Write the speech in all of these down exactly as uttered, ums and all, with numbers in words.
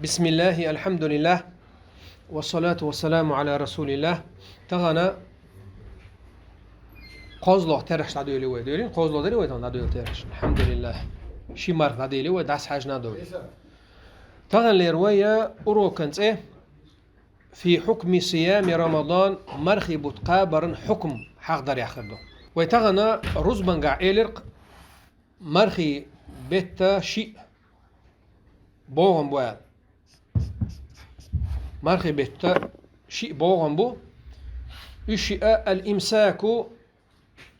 بسم الله، الحمد لله، والصلاة والسلام على رسول الله. Тахана кхозлагӀа терахьаш дӀадоьлий вай. Доьлий, кхозлагӀа дарий вай тахана дӀадоьлий терахьаш? الحمد لله. Ши марха дӀадоьлий вай, дас хьажна долу. Тахана лер вай урокан цӀе في حكم صيام رمضان, мархий бутт кхабаран хьукам хьахдарехь хир ду. Вай тахана рузбангахь элира-кх мархий бетта шиъ богӀам бу аьлла. Мархий бетта шиъ богӀам бу. Уьш шиъ а الإمساك,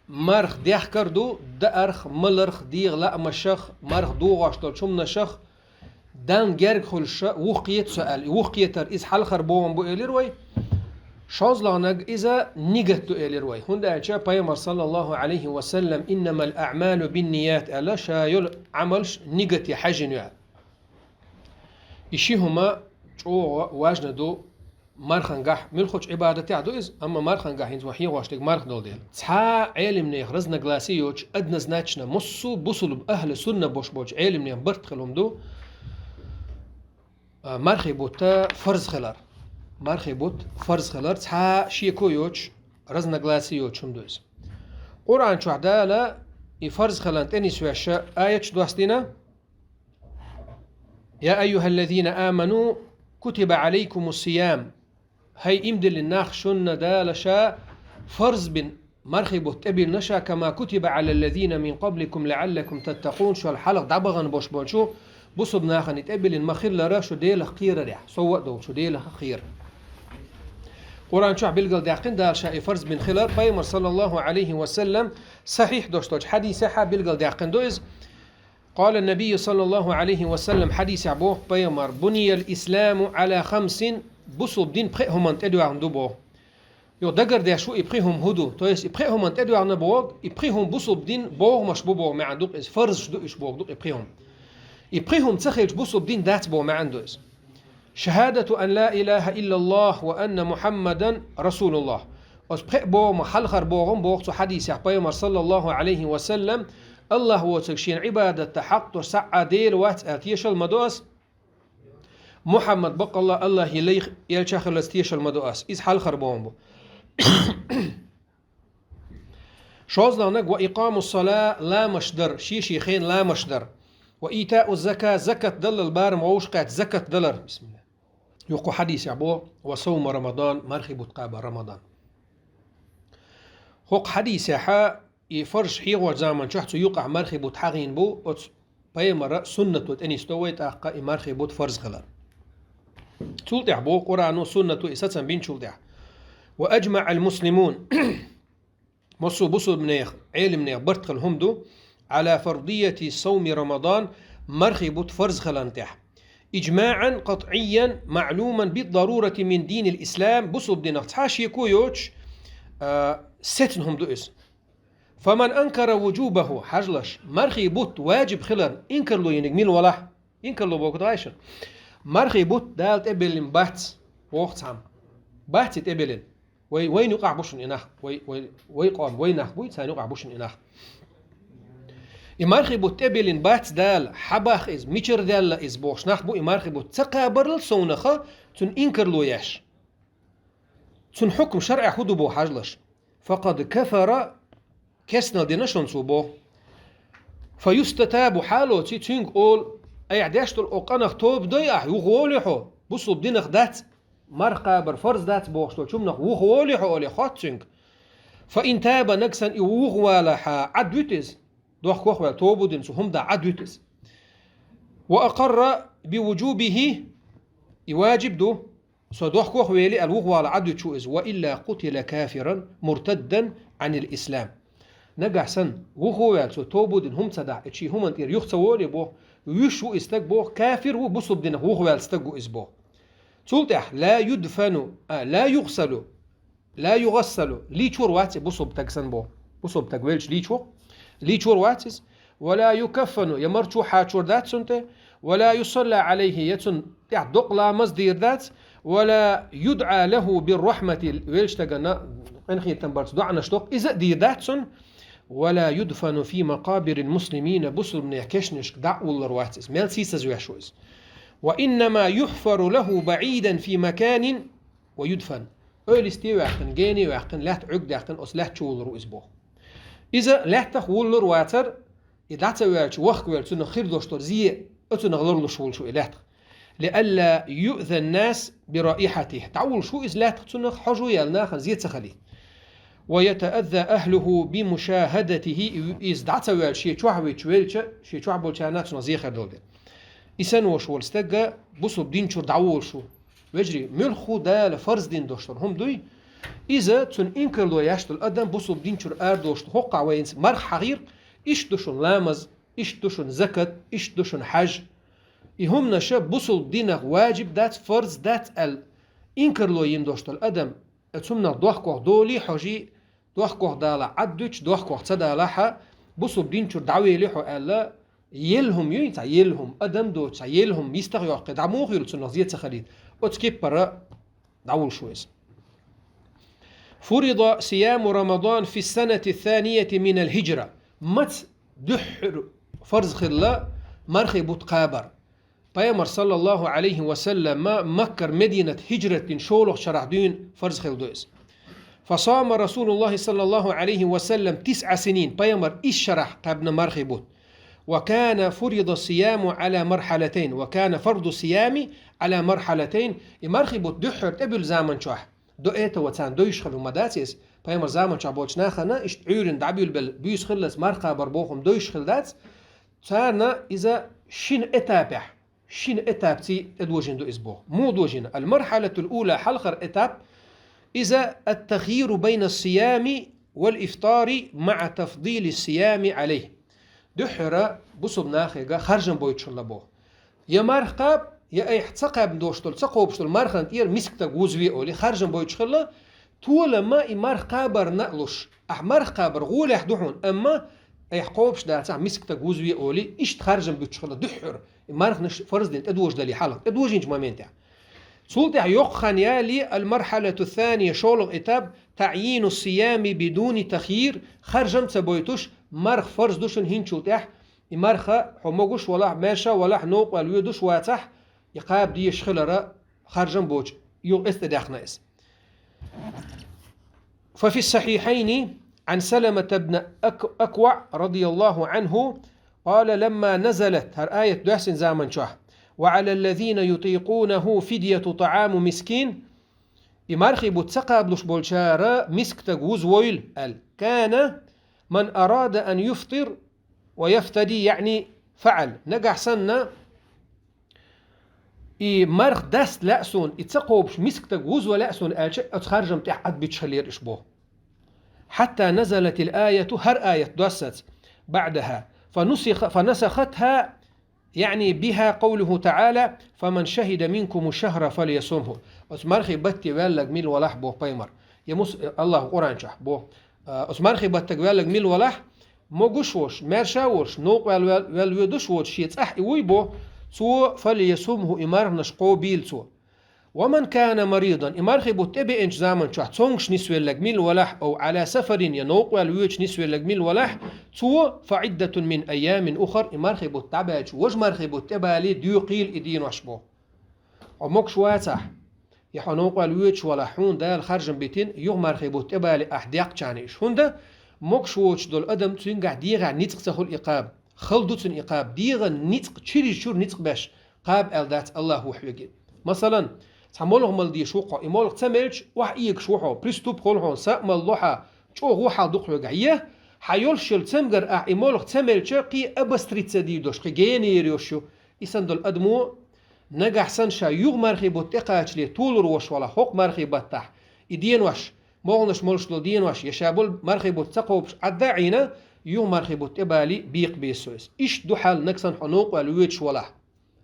марха дехкар ду, даарх, маларх, дегӀан лаамашах, марха догӀуш долчу хӀуманашах, Далла герга хуьлуш вухкхета со аьлла. И вухкхетар иза хьалхара богӀам бу элира вай. ШозлагӀнаг иза нигат ду элира вай. ХӀунда аьлча Пайхамар, саллаллаху Ӏалайхи ва саллам, إنما الأعمال بالنيات аьлла, ша йолу Ӏамалш нигате хьаьжжина ю аьлла. И ши хӀума чӀогӀа важна ду мархангахь, муьлххачу Ӏибадатехь ду иза, амма мархангахь хӀинца вай хьехош дерг марха долу дела. Цхьа а Ӏелимнех разногласи йоцуш, однозначно массо а бусулба ахьлу сунна бош болчу Ӏелимнех барт хила хӀума ду, а, мархий бутт фарз хилар. Мархий бутт фарз хилар, цхьа а шеко йоцуш, разногласи йоцуш хӀума ду иза. Къуръан чохь Дала и фарз хиларна тӀе нисвеш аяташ достийна, يا أيها الذين آمنوا كتب عليكم الصيام. ХӀай иман диллина нах, шуна Дала ша фарз бина мархий бутт тӀебиллина ша, كما كتب على الذين من قبلكم لعلكم تتقون, шул хьалха дӀабахана бош болчу бусулба нахана тӀебиллина ма-хиллара, шу Делах кхерарехь, сов а долчу Делах кхера. Къуръан чохь билгалдаьккхина Дала ша и фарз бина хилар, Пайхамар, саллаллаху Ӏалайхи ва саллам, сахьихь дош долчу хьадисехь билгалдаьккхина ду иза. قال النبي صلى الله عليه وسلم, хьадисехь боху Пайхамар: بني الإسلام على خمس, бусулба дин пхеа хӀуманна тӀедоьгӀна ду боху. Юха дагардеш ву и пхи хӀума хӀун ду. То есть и пхеа хӀуманна тӀедоьгӀна боху, и пхи хӀума бусулба дин богӀамаш бу боху маьӀна ду-кх иза, фарзаш ду уьш боху ду-кх и пхи хӀума. И пхи хӀума ца хилча бусулба дин дац боху маьӀна ду иза. شهادة أن لا إله إلا الله وأن محمدا رسول الله. Оцу пхеа богӀамах хьалхара богӀам боху цу хьадисехь Пайхамар, саллаллаху Ӏалайхи ва саллам, АллахӀ воцург шена Ӏибадат дан хьакъ долуш цхьа а Дела вац аьлла тешалла ма до ас, Мухьаммад баккъалла АллахӀан лайх элча хиларца тешалла ма до ас. Иза хьалхара богӀам бу. ШозлагӀнаг وإقام الصلاة, ламаш дар, шен-шен хенахь ламаш дар. وإيتاء الزكاة, закат даллал барам вовшахкхетта закат далар. Бисмилла. Юха кху хьадисехь боху: وصوم رمضان, мархий бутт кхабар Рамадан. ХӀокху хьадисехь и фарзаш хьехочу заман чохь цу юкъахь мархий бутт хьахийна бу, оцу Пайхамара суннато тӀе нисдо вай тӀаккха и мархий бутт фарз хилар. Цул тӀаьхьа боху Къуръано, суннато и сацам бинчул тӀаьхьа: وأجمع المسلمون, массо а бусулбанех, Ӏелимнех барт хила хӀума ду, على فرضية صوم رمضان, мархий бутт фарз хиларна тӀехь. إجماعا قطعيا معلوما بالضرورة من دين الإسلام, бусулба динах цхьа а шеко йоцуш, а, сецна хӀума ду иза. فمن أنكر وجوبه, хьажалаш, мархий бутт ваджиб хиларна инкарло йинарг мила валахь? Инкарло бохург дагайша? Мархий бутт Дала тӀебиллина бац, боху цхьамма. Бац и тӀебиллина. Вай, вайна юкъахь бу шуна и нах, вай, вай, вай къом, вай нах буй, царна юкъахь бу шуна и нах. И мархий бутт тӀебиллина бац Дала, хьан боху иза, мичара даьлла иза бохуш нах бу и мархий бутт ца кхабарал совнаха, цунна инкарло еш. Цунна хьукам шарӀехь хӀун ду боху хьажалаш? فقد كفر, керстанал дина шуна цо боху. فيستتاب, хьалоций цуьнга олу: айхьа деш долу оцу къинах тоба дой ахь, юхаволий хьо, бусулба динах дац, марха кхабар фарз дац бохуш долчу хӀуманах юхаволий хьо, олий, хотту цуьнга. فإن تاب, нагахь санна и юхавалахь, Ӏад вуьту иза? Дохко а ваьлла, тоба дина цу хӀуманах Ӏад вуьту иза. وأقر بوجوبه, и ваджиб ду, со дохко а вели аьлла юхавала Ӏад вуьтуш ву иза, وإلا قتل كافرا مرتدا عن الإسلام. Нагахь санна, юхаваьлла цо тоба дина хӀума ца дахь, и шен хӀуманна тӀера юха ца волий боху, вуьш ву и стаг боху, кафир ву, бусулба динах юхаваьлла стаг ву иза боху. Цул тӀаьхьа, لا يدفن, а, لا يغسل, لا يغسل, лийчор вац и бусулба стаг санна боху. Бусулба стаг велча лийчо, лийчор вац иза. ولا يكفن, я марчо хьачор дац цунна тӀе, ولا يصلى عليه, я цунна тӀехь докъа ламаз дийр дац, ولا يدعى له بالرحمة, велча стагана къинхетам барца доӀанаш доккху, иза а дийр дац цунна, ولا يدفن في مقابر المسلمين, бусулбанех кешнашка дӀа а уллур вац иза, мел сийсаз веш ву иза. وإنما يحفر له بعيدا في مكان ويدفن. Ойла йисте ваьккхина, гене ваьккхина, лаьтта Ӏуьрг даьккхина, оцу лаьтта чу вуллур ву иза боху. Иза лаьттах вуллур вацара, и дӀа ца ваьлча, вахка велча, цунах хир долуш долу зе, оцунах ларлуш волуш ву и лаьттах. لئلا يؤذى الناس برائحته. ДӀавуллуш ву иза лаьттах, цунах хьожа яьлла нахана зе ца хилийта. ويتأذى أهله بمشاهدته. Иза дӀа ца ваьлча, шен чохь вича велча, шен чохь болчарна цунах зе хир долу дела. И санна волуш волу стаг бусулба дин чуьра дӀаволуш ву. Вежарий, муьлхха Дала фарз дина долуш долу хӀума дуй, иза цунна инкарло еш долу адам бусулба дин чуьра арадолуш ду. ХӀокхахь вайна марха хьахийра, иштта ду шуна ламаз, иштта ду шуна закат, иштта ду шуна хьаж. И хӀуманаша бусулба динах ваджиб дац, фарз дац аьлла, инкарло йина долуш долу адам, оцу хӀуманах дохкох долий хьожий, дохкох дала Ӏад дуьтуш, дохкох ца далахьа, бусулба дин чуьра дӀавели хьо аьлла, елла хӀума юй цхьа, елла хӀума, адам доцу цхьа, елла хӀума йистах йоккхий, дӀа муха юьллу цунах зе ца хилийта? Оцу кеппара дӀавуллуш ву иза. فرض صيام رمضان في السنة الثانية من الهجرة. Маца дуьххьара фарз хилла мархий бутт кхабар? Пайхамар, саллаллаху Ӏалайхи ва саллам, Маккара Мединат хӀижрат дина шолгӀачу шарахь дуьйна фарз хилла ду иза. فصام رسول الله صلى الله عليه وسلم تسع سنين. Пайхамар исс шарахь кхаьбна мархий бутт. وكان فرض الصيام على مرحلتين. وكان فرض الصيام على مرحلتين. И мархий бутт дуьххьара тӀебуьллу заман чохь, до этого царна девзаш хилла хӀума дац иза. Пайхамар заман чохь болчу нахана иштта Ӏуьйранна дӀабуьйлабелла буьйса хиллалц марха кхабар боху хӀума девзаш хилла дац. Царна иза шина этапехь, шина этапций тӀедожийна ду иза боху. Муха дожийна? المرحلة الأولى, хьалхара этап, иза التخيير بين الصيام والإفطار مع تفضيل الصيام عليه. Дуьххьара бусулба нахега харжам бойтуш хилла боху. Я марха кхаба, я айхьа ца кхаьбна долуш долу, ца кхобуш долу мархана тӀера миска стаг вузве олий, харжам бойтуш хилла, толамма и марха кхабарна а луш. Ахь марха кхабар гӀолехь ду хьуна, амма айхьа кхобуш дацахь, миска стаг вузве олий, иштта харжам буьтуш хилла дуьххьара, и марханаш фарз дина тӀедожадале хьалха, тӀедожийначу моментехь. Цул тӀаьхьа йоккха хан яле, المرحلة الثانية, шолгӀа этап, تعيين الصيام بدون تخيير, харжам ца бойтуш, марха фарз ду шуна хӀинцачул тӀаьхьа, и марха хьо могуш валахь, маьрша валахь, новкъа ваьлла воьдуш вацахь, и кхаба дезаш хилара харжам боцуш, юха эс тӀедаьхна иза. ففي الصحيحين عن سلمة بن أك-، أكوع رضي الله عنه قال: لما نزلت, хӀара аят доьссина заман чохь, وعلى الذين يطيقونه فدية طعام مسكين, и мархий бутт ца кхабалуш болчара миска стаг вузвойла аьлла. كان من أراد أن يفطر ويفتدي, يعني فعل. Нагахь санна, и марха даста лаьа суна, и ца кхобуш миска стаг вузва лаьа суна аьлча, оцу харжам тӀехь Ӏад буьтуш хиллера уьш боху. حتى نزلت الآية, хӀара аят доссац, بعدها, فنسخ-, فنسختها, يعني بها قوله تعالى: فمن شهد منكم الشهر فليصمه. Оцу мархий батте ваьлларг мила валахь боху пайхамар. Я мус-, Аллаха Къуран чохь боху. А, оцу мархий баттаг ваьлларг мила валахь, могуш волуш, маьрша волуш, новкъа ваьлла, ваьлла воьдуш воцуш, шен цӀахь и вуй бо, цо فليصمه, и марханаш кхобийла цо. ومن كان مريضا, и мархий бутт тӀебеанчу заман чохь цомгуш нисвелларг мила валахь, أو على سفر, я новкъа ваьлла воьдуш нисвелларг мила валахь, цо فعدة من أيام أخر, и мархий бутт дӀабаьлча, важа мархий бутт тӀебале, доькъийла и денош бо. Хьо могуш вацахь, я хьо новкъа ваьлла воьдуш валахь, хьуна Дала харжам битина, юха мархий бутт тӀебале ахь декъчарна иш. ХӀунда могуш воцуш долу адам, цуьнгахь дегӀехь ницкъ ца хуьлу и кхаба. Хала ду цуьнан и кхаба. ДегӀан ницкъ, чирий чуьра ницкъ беш, кхаба аьлла дац Аллаха ву хьоьга. Масалан, цхьа молха мала дезаш ву хьо, и молха ца мелча, охьаэгаш ву хьо, приступ хуьлу хьуна, са а мала ло хьан, чӀогӀа хьал ду хьоьгахь. Я, хьан йолуш йолу цамгар ахь и молха ца мелча, кхин обостриться дийр долуш, кхин генера йолуш ю. И санна долу адамо, нагахь санна ша юха мархий бутт тӀекхачале толур волуш валахь, хӀокху мархий баттахь, и денош, могӀанаш молуш долу денош, я ша болу мархий бутт ца кхобуш Ӏадда а Ӏийна, юха мархий бутт тӀебале, бекха беза со иза. Иштта ду хьал, нагахь санна хьо новкъа ваьлла воьдуш валахь.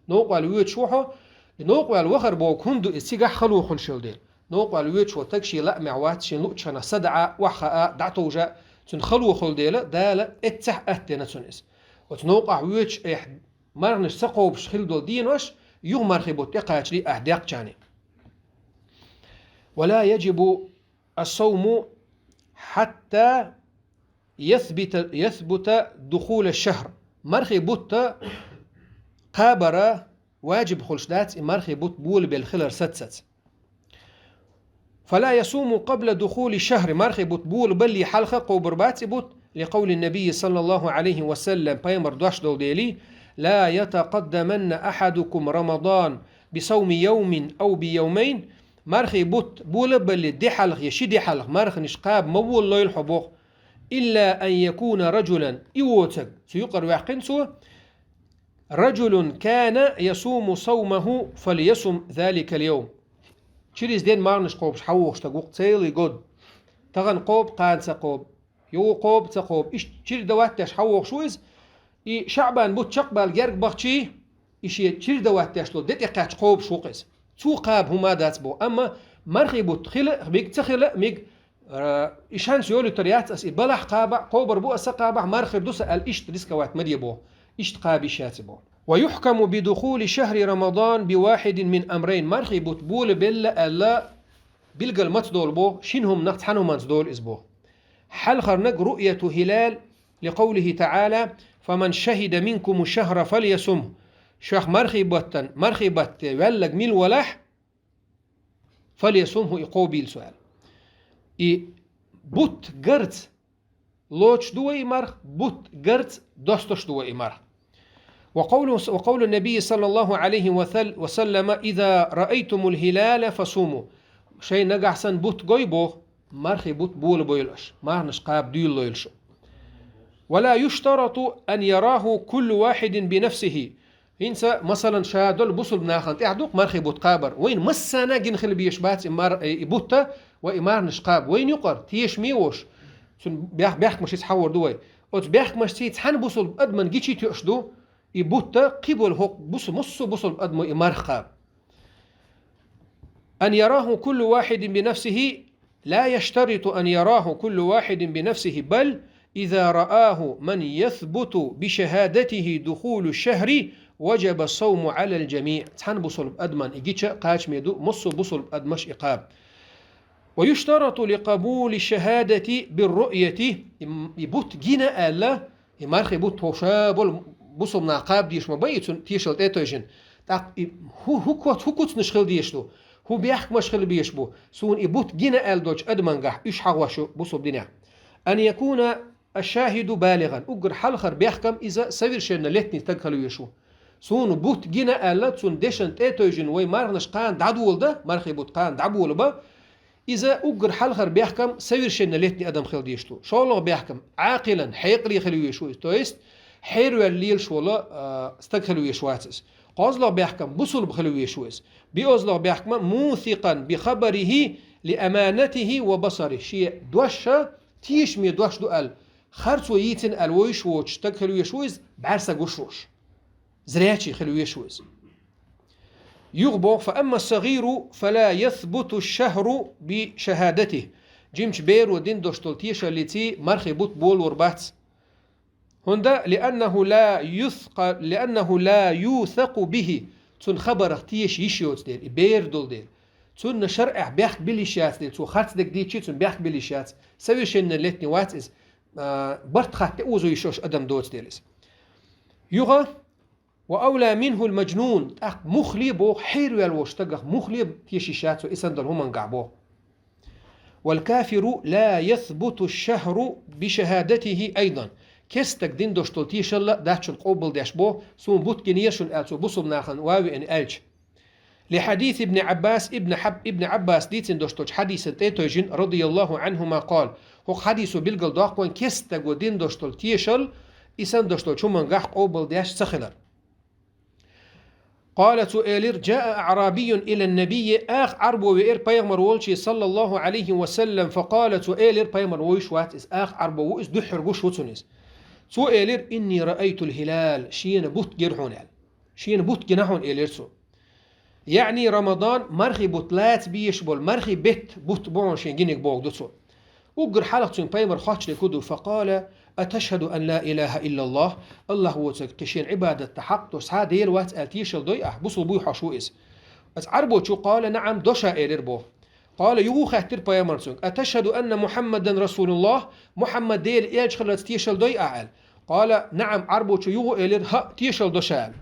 Новкъа ваьлла воьдуш ву хьо, и новкъа ваьлла вахар боху хӀунда ду иза, цигахь хало хуьлуш йолу дела. Новкъа ваьлла воьдуш ву стаг шен лаамехь вац, шен луъучу хенахь са даӀа, охьахаа, дӀатовжа, цуьнан хало хуьлу дела, Дала эццахь атта дина цунна иза. Оцу новкъахь воьдуш, айхьа марханаш ца кхобуш хилла долу денош, юха мархий бутт тӀекхачале ахь декъчарна. ولا يجب الصوم حتى يثبت، يثبت دخول الشهر. Мархий бутт кхабара ваджиб хуьлуш дац и мархий бутт болабелла хилар саццац. فلا يصوم قبل دخول الشهر, мархий бутт болабалле хьалха кхобур бац и бутт, لقول النبي صلى الله عليه وسلم, пайхамар дош долу дели: لا يتقدمن أحدكم رمضان بصوم يوم أو بيومين, мархий бутт болабалле де хьалха я ши де хьалха марханаш кхаба ма волалойла хьо боху, إلا أن يكون رجلا, и воцург, цу юкъара ваьккхина цо, رجل كان يصوم صومه فليصم ذلك اليوم. Чириза ден марханаш кхобуш хьавогӀуш стаг ву-кх, целый год. Тахана кхобу, кхана ца кхобу, юха кхобу, ца кхобу. Иштта чирда ваттош хьавогӀуш ву иза. И ШаӀбан бутт чекхбала герга бахчий, и шен чирда ваттош долу де тӀекхаьчча кхобуш ву-кх иза. Цо кхаба хӀума дац боху. Амма мархий бутт хила а мега, ца хила а мега, Э, и шанс йолуьйтур яц ас, и балахь кхаба, кхобур бу аса кхаба, марха хир ду сан аьлла, иштта рисковать ма де боху. Иштта кхаба йиш яц и боху. ويحكم بدخول شهر رمضان بواحد من أمرين, мархий бутт болабелла аьлла, билгал маца долу боху, шина хӀуманах цхьана хӀуманца долу иза боху. Хьалхарниг رؤية هلال لقوله تعالى: فمن شهد منكم الشهر فليصمه. Шух мархий баттан, мархий батте ваьллаг мила валахь, فليصمه, и кхобийла цо аьлла. И бутт гарца лоцуш ду вай и марха, бутт гарца достуш ду вай и марха. وقول، وقول النبي صلى الله عليه وثل-، وسلم: إذا رأيتم الهلال فصوموا. Шайн нагахь санна бутт гой боху, мархий бутт болабойла аша, марханаш кхаба дуьйлалойла шу. ولا يشترط أن يراه كل واحد بنفسه. ХӀинца, масалан, ша долу бусулба нахана тӀехь ду-кх мархий бутт кхабар. Вайна массарна гина хила безаш бац и мар-, и бутта ва и марханаш кхаба. Вайна юкъара тешаме а волуш, цуьнан бех-, бехкамаш иза хьахор ду вай. Оцу бехкамашций цхьана бусулба адаман гичий тоьуш ду, и бутта кхиболу хӀокху бусу-, массо а бусулба адамо и марха кхаба. أن يراه كل واحد بنفسه، لا يشترط أن يراه كل واحد بنفسه، بل إذا رآه من يثبت بشهادته دخول الشهر وجب الصوم على الجميع. Цхьана бусулба адаман и гича кхачаме ду, массо а бусулба адамаш и кхаба. ويشترط لقبول الشهادة بالرؤية, и, и бутт гина аьлла, и мархий бутт хӀокху ша болу бусулба нах кхаба дезаш ма бай, и цунна тешалла тӀе а тевжина. ТӀаккха и хӀу-, хӀу коц-, хӀу куцнаш хила дезаш ду, хӀу бехкамаш хила безаш бу, суна и бутт гина аьлла долчу адамангахь уьш хьахош ю бусулба динехь. أن يكون الشاهد بالغا, уггар хьалхара бехкам иза совершенно летний стаг хила везаш ву. Суна бутт гина аьлла, цунна дешан тӀе а тевжина, вай марханаш кхана дӀадолада, мархий бутт кхана дӀаболаба, иза уггар хьалхара бехкам совершенно летний адам хила дезаш ду. ШолгӀа бехкам Ӏакъилан, хьекъале хила везаш ву иза. То есть, хьерваьлла лелаш волу, а, стаг хила везаш вац иза. КхозлагӀа бехкам бусулба хила везаш ву иза. БоьазлагӀа бехкам موثقا بخبره لأمانته وبصره. Шен дош тешаме дош ду аьлла, харцо йийцина аьлла вовзаш воцуш стаг хила везаш ву иза, бӀаьрса гуш волуш. Зрячий хила везаш ву иза. Юха боху: فأما الصغير فلا يثبت الشهر بشهادته. Жимачу беро дина долуш долу тешаллиций мархий бутт болор бац. ХӀунда, لأنه لا يثق-، لأنه لا يوثق به. Цунна хабарах теша йиш йоцу дела, и бер долу дела. Цунна шарӀехь бехк била йиш яц дела, цо харц дерг дийцчи, цунна бехк била йиш яц. Совершенно летний вац иза, а, барт хатта тӀе озо йиш йолуш адам доцу дела иза. Юха, وأولى منه المجنون, тӀаккха муххале а боху, хьерваьлла волчу стагах муххале а теша йиш яц цо, и санна долу хӀумангахь боху. والكافر لا يثبت الشهر بشهادته أيضا. Керста стаг дина долуш долу тешалла дац шуна къобалдеш боху, суна бутт гинера шуна аьлла, цо бусулба нахана ван веана аьлча. لحديث ابن عباس, ибн Хьаб-, ибн Ӏаббаса дийцина долуш долчу хьадисана тӀе а тевжина, رضي الله عنهما قال. ХӀокху хьадисо билгал доккху вайн керста стаго дина долуш долу тешалла, и санна долуш долчу хӀумангахь къобалдеш ца хилар. قال, цо элира: جاء أعرابي إلى النبي, акха Ӏарбо веара пайхамар волче, صلى الله عليه وسلم, فقال, цо элира, пайхамар вовзаш вац иза, акха Ӏарбо ву иза, дуьххьара гуш ву цунна иза. Цо элира: إني رأيت الهلال, шена бутт гира хьуна аьлла. Шена бутт гина хьуна, элира цо. يعني رمضان, мархий бутт лаца безаш болу, мархий бетта бутт бу хьуна шена гиниг боху ду цо. Уггар хьалха цуьнга пайхамар хоттуш дерг хӀун ду: فقال: أتشهد أن لا إله إلا الله, АллахӀ воцург кхин шена Ӏибадат дан хьакъ долуш цхьа а Дела вац аьлла тешалла дой ахь, бусулба вуй хьо шу иза? Оцу Ӏарбочо: قال: نعم, до ша, элира боху. قال, юха хаьттира пайхамар цуьнга: أتشهد أن محمدا رسول الله, Мухьаммад Делан элча хиларца тешалла дой ахь аьлла? قال: نعم, Ӏарбочо юха элира: хӀаъ, тешалла до ша аьлла.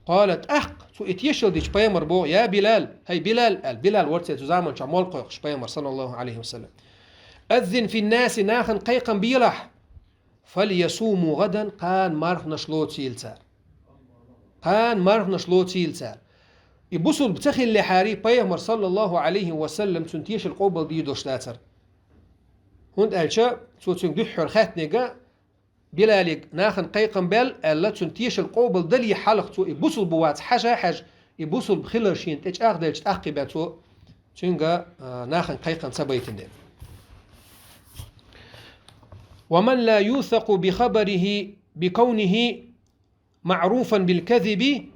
قال, тӀаккха Цо и тешал дича, пайхамар боху: «Я Билал, хӀай Билал», — аьлла. Билал вара цу заманчохь молла кхойкхуш пайхамар, саллаллаху алейхи ва саллям. «Аззин фин-наси», нахана кхайкхам белахь. «Фальясуму гадан», кхана марханаш лоцийла цара. Кхана марханаш лоцийла цара. И бусулба ца хиллехьара, пайхамар, саллаллаху алейхи ва саллям, цуьнан тешал къобал дийр долуш дацара. ХӀунда аьлча цо цуьнга дуьххьара хаьттинарг, Билалига нахана кхайкхам бел аьлла, цуьнан тешал къобал дале хьалха цо и бусулба ву-вац хьажа а хьаьжна, и бусулба хилар шена тӀе чӀагӀделча тӀаккхий бен цо цуьнга, а, нахана кхайкхам ца байтина дела. «Ва ман ла юсаку би хабарихи би кавнихи маъруфан бил казиби,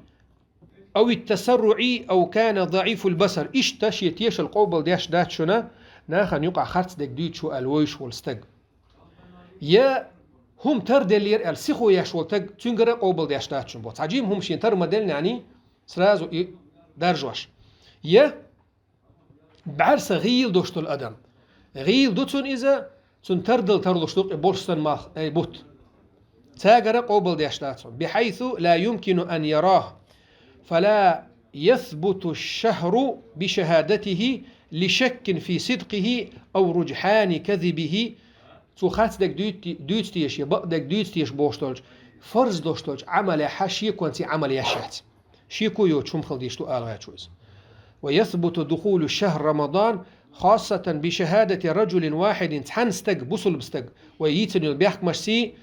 ау ит-тасарруи, ау кана даифул басар». Иштта шен тешал къобал деш дац шуна, нахана юкъахь харцдерг дуьйцуш ву аьлла вевзаш волу стаг. Я хӀума тарделлера аьлла сихо еш волу стаг, цуьнгара а къобал деш дац шуна боху. Цхьа жима хӀума шена тар ма делла, яъни, сразу и даржош. Я бӀаьрса гӀийла долуш долу адам. ГӀийла ду цунна иза, цунна тардала тарлуш ду-кх и болуш санна малх, ай, бутт. Цаьргара къобал деш дац хьуна. «Бихьайсу ла юмкину ан яраху, фала ясбуту шахру бишахадатихи лишаккин фи сидкихи ау руджхьани казибихи». Цо харцдерг дуьйцу-, дуьйцу теша, я бакъдерг дуьйцу теша бохуш долчу, фарз долуш долчу Ӏамалехь шеконца Ӏамал еш яц. Шеко йоцуш хӀума хила дезаш ду ала гӀерташ ву иза. «Ва ясбуту духулу шахр Рамадан, хассатан би шахадати раджулин вахидин», цхьана стаг, бусулба стаг, вай йийцина йолу бехкамашций,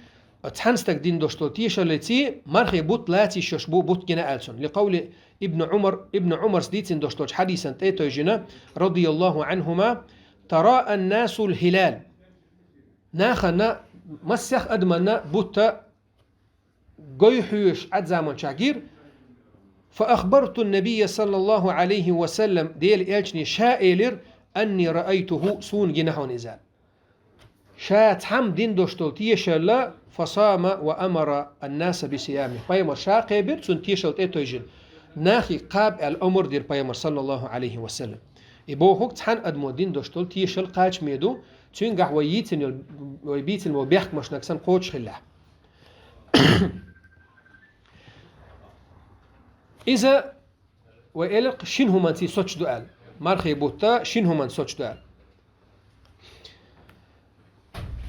цхьана стаг дина долуш долу тешаллиций, мархи бутт лаца йиш йолуш бу, бутт гина аьлла цунна. Ли къавли Ибн Умар, Ибн Умарс дийцина долуш долчу хьадисан тӀе а тевжина, радияллаху анхума: «Тара ан-насул хилал». Нахана, массех адаманна бутт гой хьоьжуш Ӏад заманчохь гира. «Фа ахбарту набийя саллаллаху алейхи ва саллям», Делан элчане ша элира: «Анни раайтуху», суна гина хьуна иза. Ша цхьамма дина долуш долу тешалла, «фа сама ва амара ан-наса би сиями». Пайхамар ша кхебира, цунна тешал тӀе а тевжина. Нахе кхаба аьлла омра дира пайхамар, саллаллаху алейхи ва саллям. И бохург цхьана адамо дина долуш долу тешал кхачаме ду, цуьнгахь вай йийцина йолу, вай бийцина болу бехкамашнаг санна кхочуш хиллехь. Иза, вай элира-кх, шина хӀуманций соцуш ду аьлла. Мархи бутт шина хӀуманца соцуш ду аьлла.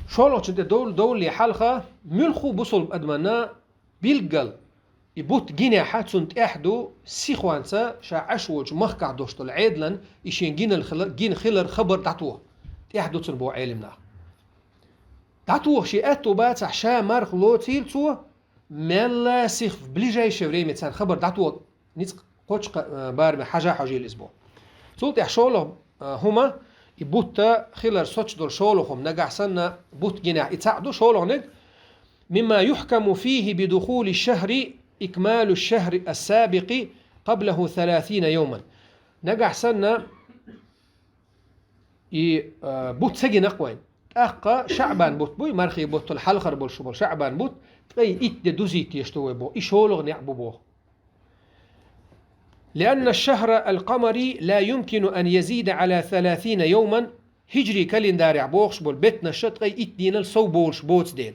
ШолгӀачун тӀе дов-, довлале хьалха, муьлхха а бусулба адаманна билггал и бутт гинехь, цунна тӀехь ду сихонца ша Ӏаш волчу махкахь долуш долу Ӏедалан и шен гинал хила-, гина хилар хабар дӀатоха. ТӀехь ду цунна боху Ӏелам наха. ДӀатоха шен аьтто бацахь, ша марха лоцийла цо, мелла сих в ближайшее время царна хабар дӀатоха, ницкъ кхочу кха-, а, бараме хьажа хьожийла иза боху. Цул тӀаьхьа шолгӀа, а, хӀума, и бутт хилар соцуш долу шолгӀа хӀума, нагахь санна бутт гинехь и цхьаъ ду, шолгӀаниг: «Мимма юхкаму фихи би духули шахри икмалу шахри ас-сабикъи къаблаху саласина йовман». Нагахь санна и, а, бутт ца гина-кх вайн. ТӀаккха ШаӀбан бутт буй, мархи буттал хьалхара болуш болу ШаӀбан бутт, ткъе итт де дузийта дезаш ду вай боху. И шолгӀа некъ бу боху. «Лианна шахра ал-къамари ла юмкину ан язида ала саласина йовман», хиджри календарехь бохуш болу беттанаша ткъе итт дийнал сов болуш боцу дела.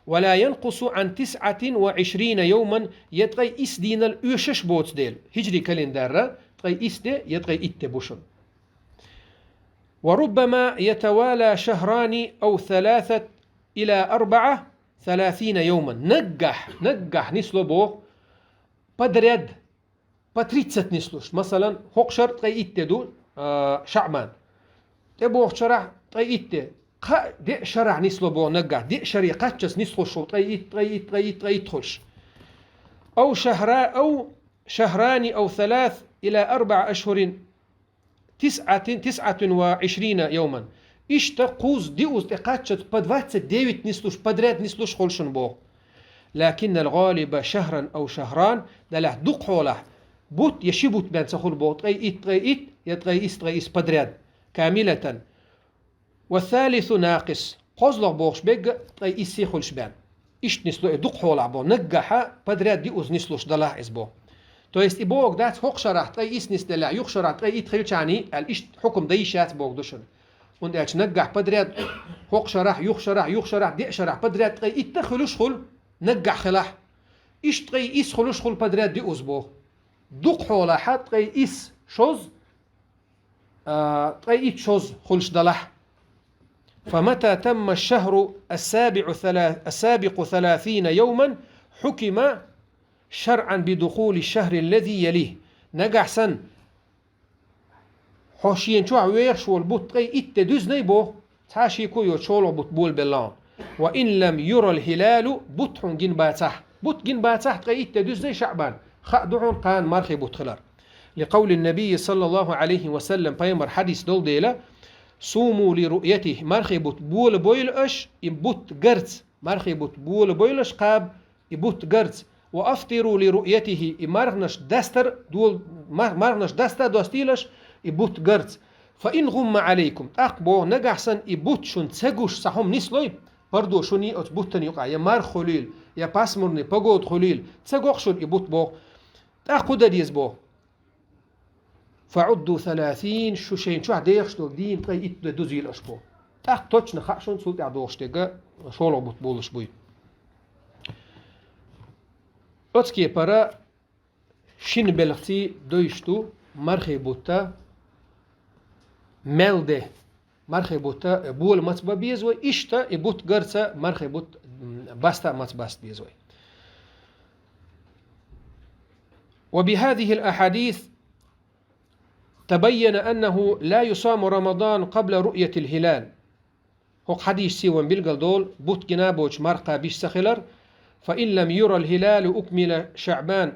«Ва ла янкъусу ан тисъатин ва ишрина йовман», я ткъе исс дийнал оьшуш боцу дела. Хиджри календарра ткъе исс де я ткъе итт де бу шуна. «Ва руббама ятавала шахрани ав саласат ила арбаъа саласина йовман». Наггахь, наггахь нисло боху, подряд, по тридцать нислуш. Масалан, хӀокху шар ткъе итт де ду, а, ШаӀбан. ТӀебогӀучу шарахь ткъе итт де. Кхаа, деа шарахь нисло боху наггахь. Деа шаре кхаччалц нислуш хуьлу ткъе итт, ткъе итт, ткъе итт, ткъе итт хуьлуш. «Ав шахра-, ав шахрани ав салас ила арбаъа ашхурин тисъатин, тисъатин ва ишрина йовман». Иштта кхузза, диъазза тӀе кхаччалц по двадцать девять нислуш, подряд нислуш хуьлу шуна боху. «Лакиннал гӀалиба шахран ав шахран», делахь дукха хьолахь, бутт я ши бутт бен ца хуьлу боху, ткъе итт, ткъе итт, я ткъе исс, ткъе исс подряд, камилатан. «Ва салису накъис». КхозлагӀа бохуш берг ткъе иссе хуьлуш бен. Иштта нисло и дукха хьолахь боху. Наггахьа подряд диъазза нислуш далахь иза боху. То есть и бохург дац, хӀокху шарахь ткъе исс нисделлехь, юха шарахь ткъе итт хилчахьана, аьлла, иштта хьукам дан йиш яц бохург ду шуна. ХӀунда аьлча наггахь подряд хӀокху шарахь, юха шарахь, юха шарахь, деа шарахь подряд ткъе итт хуьлуш хуьлу, наггахь хилахь. Иштта ткъе исс хуьлуш хуьлу подряд диъазза боху. дукха хьолахь ткъе исс шозза, а, ткъе итт шозза хуьлуш далахь. فمتى تم الشهر السابع ثلا-، السابق ثلاثين يوما حكم شرعا بدخول الشهر الذي يليه. Нагахь санна хьо шена чохь вехаш волу бутт ткъе итт де дуьзна боху, цхьа а шеко йоцуш шолгӀа бутт болабелла хьуна. وإن لم ير الهلال, бутт хьуна гина бацахь. Бутт гина бацахь ткъе итт де дуьзна ШаӀбан. Хаа ду хьуна кхана мархи бутт хилар. لقول النبي صلى الله عليه وسلم, пайхамар хьадис долу дела: صوموا لرؤيته, мархи бутт болабойла аша, и бутт гарца, мархи бутт болабойла аша кхаба, и бутт гарца. وأفطروا لرؤيته, и марханаш дастар дол-, мар-, марханаш даста а достийла аша, и бутт гарца. فإن غم عليكم, тӀаккха боху, нагахь санна и бутт шуна ца гуш цхьа хӀума нислой, пардо шуний оцу буттана юкъахь, я марха хуьлийла, я пасмурный погода хуьлийла, ца го-кх шуна и бутт боху. ТӀаккха хӀун дан деза боху? فعدوا ثلاثين, шу шайна чохь дехаш долу дийна ткъе итт де дузийла аша боху. ТӀаккха точно хаьа шуна цул тӀаьхьа дохуш дерг шолгӀа бутт болуш буй. Оцу кепара шина белхаций дойуш ду мархи бутт мел де. Мархи бутт бола маца бан беза вай, иштта и бутт гарца мархи бутт, м, баста а маца баста беза вай. وبهذه الأحاديث تبين أنه لا يصام رمضان قبل رؤية الهلال. ХӀокху хьадисца вайна билгалдолу, бутт гина боцуш марха кхаба йиш ца хилар. فإن لم ير الهلال أكمل شعبان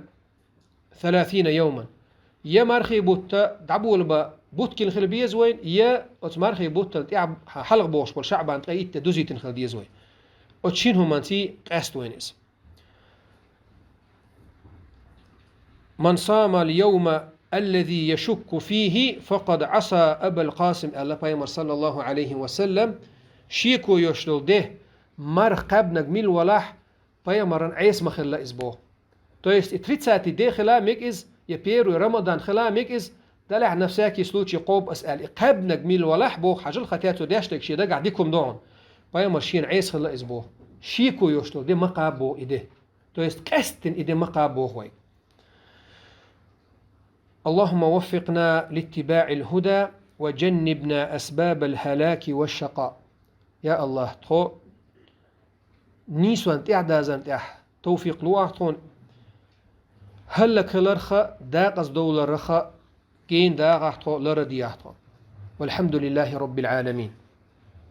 ثلاثين يوما. Я мархи бутт дӀаболабан бутт гина хила беза вайна, я оцу мархи буттана тӀехь хьалха бохуш болу ШаӀбан ткъе итт де дузийтина хила деза вай. Оцу шина хӀуманций къаьста вайна иза. من صام اليوم الذي يشك فيه فقد عصى أبا القاسم, аьлла пайхамар, саллаллаху Ӏалайхи ва саллам, шеко йош долу де марха кхаьбнарг мила валахь, пайхамаран Ӏеса ма хилла иза боху. То есть и тридцатый де хила мега иза, я первый Рамадан хила мега иза, далахь на всякий случай кхобу ас аьлла, и кхаьбнарг мила валахь боху, хьажал, хӀаьта цо деш дерг шен дагахь дика хӀума ду хьуна. Пайхамар шена Ӏеса хилла иза боху. Шеко йош долу де ма кхаба боху и де. То есть къаьсттина и де ма кхаба боху вай. اللهم وفقنا لاتباع الهدى وجنبنا أسباب الهلاك والشقاء. Я АллахӀ, тхо нийсонан тӀаьхьадазарна тӀехь тавфикъ луахь тхуна, хӀаллакьхиларх а, декъаза довларх а гена дахахь тхо, лара дехахь тхо. والحمد لله رب العالمين.